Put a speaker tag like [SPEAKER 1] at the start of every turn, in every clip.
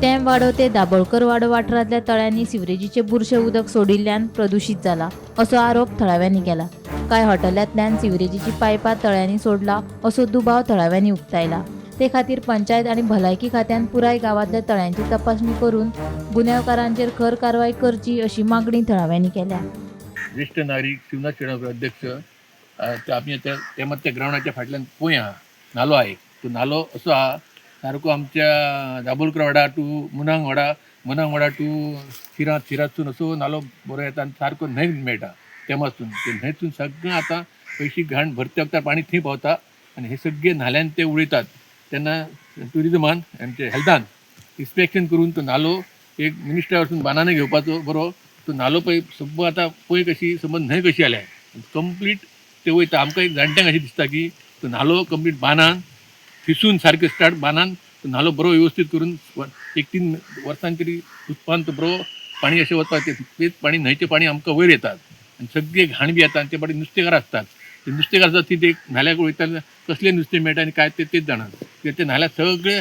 [SPEAKER 1] तेम वाडो ते दाबोळकर वाडो वाठारांतल्या तळ्यांनी सिवरेजीचे बुरशे उदक सोडिल्ल्यान प्रदुशीत जाला असो आरोप थळाव्यांनी केला. कांय हॉटेलांतल्यान सिवरेजीची पायपां तळ्यांनी सोडला असो दुबाव थळाव्यांनी उक्तायला. ते खातीर पंचायत आनी भलायकी खात्यान पुराय गांवांतल्या तळ्यांची तपासणी करून गुन्यांवकारांचेर खर कारवाय करची अशी मागणी थळाव्यांनी केल्या.
[SPEAKER 2] ज्येष्ठ नागरीक शिवनाथ शेणकर अध्यक्ष. आमी आतां तेमात त्या ग्रावंडाच्या फाटल्यान पोंय आहा, नालो आहा एक. तो नालो असो आहा सारको आमच्या दाबोलकर वाडा टू मुनांग वाडा, मुनांग वाडा टू शिरात, शिरातसून असो नालो बरो येता आनी सारको न्हंय मेळटा. तेमातसून ते न्हंयसून सगळें आतां पयशी घाण भरते वखदार पाणी थंय पावता आनी हे सगळे नाल्यान ते उडयतात. तेन्ना ट्युरिजमान आमचे हेल्थान इन्स्पेक्शन करून तो नालो एक मिनिस्टरा वचून बानाने घेवपाचो बरो. तो नालो पळय सगळो आतां पळय कशी समज न्हंय कशी आल्या कंप्लीट ते वयता. आमकां एक जाणट्यांक अशें दिसता की तो नालो कंप्लीट बानान फिसून सारकें स्टार्ट बानान तो नालो बरो व्यवस्थीत करून एक 3 वर्सां तरी उत्पान तो बरो पाणी अशें वता. तेच पाणी न्हंयचें पाणी आमकां वयर येतात आनी सगळें घाण बी येता आनी ते पाणी नुस्तेकार आसतात. ते नुस्तेकार आसतात ती ते नाल्याक वयता, कसलें नुस्तें मेळटा आनी काय तें तेच जाणात. कित्याक ते नाल्याक सगळे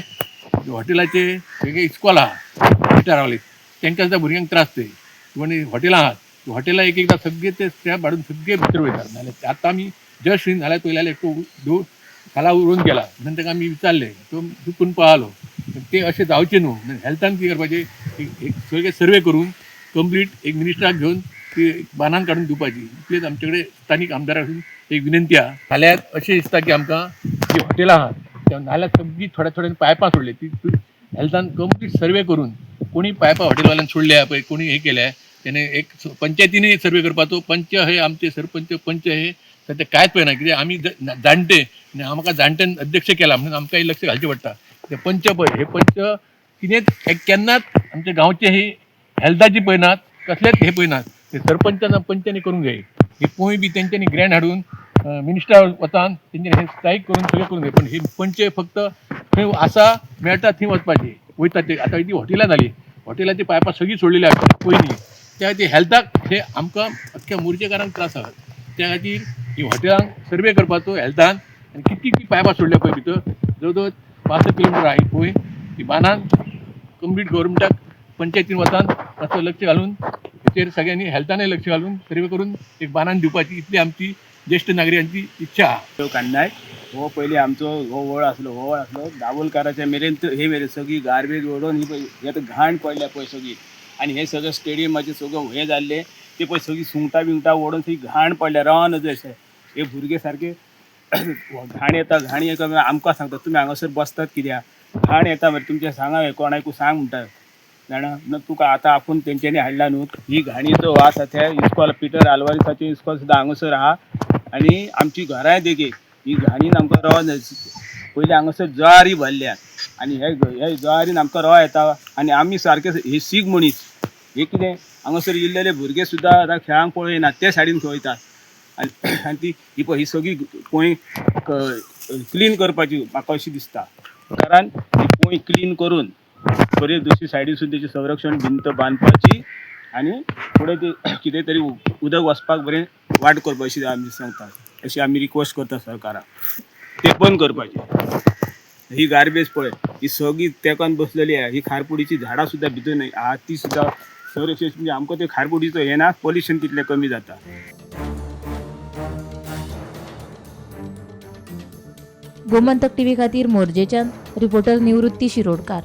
[SPEAKER 2] हॉटेलाचे वेगळे इस्कॉल आहा मिटर रावले तांकां सुद्दां भुरग्यांक त्रास ते आनी हॉटेलां आहात, हॉटेलां एक एकदां सगळे ते स्टॅप हाडून सगळे भितर वयतात नाल्यार. आतां आमी जस्ट नाल्यार पयल्यार एकटो दो खाला उडोवन गेला म्हणून ताका आमी विचारलें, तो चुकून पळालो. ते अशें जावचें न्हू म्हणून हेल्थान कितें करपाचें, एक सगळें सर्वे करून कंप्लीट एक मिनिस्टराक घेवन ती बानान काडून दिवपाची इतलेच आमचे कडेन स्थानीक आमदारा कडसून एक विनंती आहा. नाल्यार अशें दिसता की आमकां जी हॉटेलां आहात त्या नाल्यार सगळीं थोड्या थोड्यान पायपां सोडली ती हेल्थान कंप्लीट सर्वे करून कोणी पायपां हॉटेलवाल्यान सोडल्या पळय, कोणी हें केल्या तेणे एक पंचायतीनूय सर्वे करपाचो. पंच हे आमचे सरपंच पंच हे सद्या कांयच पळयना. कित्याक आमी जाणटे आनी आमकां जाणट्यान अध्यक्ष केला म्हणून आमकां लक्ष घालचें पडटा. ते पंच पळय हे पंच कितेंच केन्नाच आमच्या गांवचे हे हेल्थाची पळयनात, कसलेच हे पळयनात. ते सरपंचान पंचांनी करूंक जाय ही पोंय बी तेंच्यांनी ग्रँड हाडून मिनिस्टर वतान तेंच्यांनी हे स्ट्रायक करून सगळें करूंक जाय. पण हे पंच फक्त थंय आसा मेळटा थंय वचपाची वयता ते. आतां ती हॉटेलां जाली, हॉटेलाची पायपां सगळीं सोडलेली आसा पयलीं. त्या खातीर हेल्थाक हे आमकां अख्ख्या मोर्चेकारांक त्रास आसात. त्या खातीर ही हॉटेलांक सर्वे करपाचो हेल्थान आनी कितकी ती पायपां सोडल्या पळय भितर जवळ जवळ 5 किलोमिटर आहा ही पोंय. ती बानान कंप्लीट गव्हर्मेंटाक पंचायतीन वतान मातसो लक्ष घालून हेचेर सगळ्यांनी हेल्थानय लक्ष घालून सर्वे करून एक बानान दिवपाची इतली आमची ज्येश्ठ नागरिकांची इच्छा आहा.
[SPEAKER 3] कान्नाय हो पयलीं आमचो हो वळ आसलो, हो वळ आसलो दाबोलकाराच्या मेरेन हे मेरेन सगळी गार्बेज ओडोवन ही पळय आतां घाण पडल्या पळय सगळी. आनी हे सगळें स्टेडियमाचें सगळें हें जाल्लें ते पळय सगळी सुंगटां बिंगटां ओडोवन सगळी घाण पडल्या राव नजो अशें. हे भुरगे सारके घाण येता, घाण येता आमकां सांगता तुमी हांगासर बसतात कित्याक, घाण येता मरे तुमचें सांगा हें कोणाकूय सांग म्हणटा जाणा. तुका आतां आपूण तेंच्यांनी हाडला न्हू ही घाणीचो वास आसा. त्या इस्कॉल पिटर आल्वारीसाचें इस्कॉल सुद्दां हांगासर आहा आनी आमची घरांय देखीक ही घाणीन आमकां रवा पयलीं हांगासर जळारी भरल्या आनी हे जळारीन आमकां रवा येता आनी आमी सारके हे सीख मनीस हे कितें हांगासर इल्लेले भुरगे सुद्दां आतां खेळांक पळयना ते सायडीन वयतात आनी ती ही पळय ही सगळी पोंय क्लीन करपाची म्हाका अशी दिसता. कारण ही पोंय क्लीन करून बरी दुसरी सायडीसून तेची संरक्षण भिंत बांदपाची आनी फुडें ती कितें तरी उदक वचपाक बरें वाट करपाची अशी आमी सांगता, अशी आमी रिक्वेस्ट करता सरकाराक ते बंद करपाचे. ही गार्बेज पळय ही सगळी तेकान बसलेली आहा. ही खारपुडीची झाडां सुद्दां भितर आहा ती सुद्दां संरक्षण म्हणजे आमकां ते खारपुडीचो हें ना पोल्युशन तितलें कमी जाता.
[SPEAKER 1] गोमंतक टीव्ही खातीर मोरजेच्यान रिपोर्टर निवृत्ती शिरोडकार.